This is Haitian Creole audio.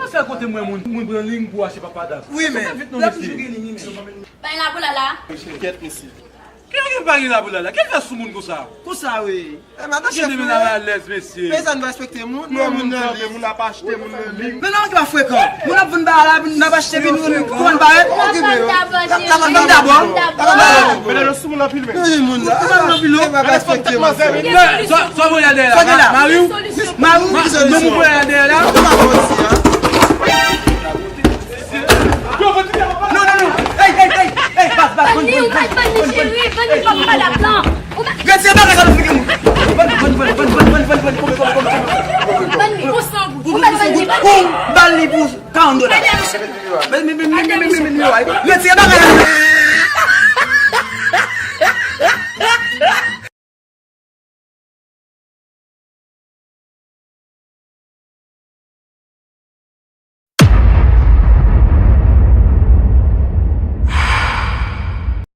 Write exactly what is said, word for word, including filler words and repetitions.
Sèl kote m wè moun, moun pran liy pou achte papadas. Wi, men. L ap toujou gen liy, wi, men. Bay la pou la la. Mesye, kèt, mesye. Ki gen pa gen la pou la la? Ki fè sou moun konsa? Konsa, wi. Ki gen de menaj alèz, mesye. Peyizan pa respekte moun. Non, moun nan, moun ap achte, moun nan liy. Men non, ki pa frekan. Moun ap vin ba la, vin ap achte, vin, vin, vin, vin parèt. Okipe yo. Vin dabò. Vin dabò. Mesye, sou moun anpil, men. Wi, moun la. Moun anpil, non. Pa respekte moun. Sa, sa voye dèyè la? Sa gen la? Mari w? Mari w? Non, moun voye dèyè la? Non, non, non. Ey, ey, ey, ey, bas, bas, vann, vann, vann, vann, vann. Retire bagay sa nan figi moun. Vann, vann, vann, vann. Ou ba l li pou karant dola. Men, men, men, men, men, men, men, men, men, retire bagay la.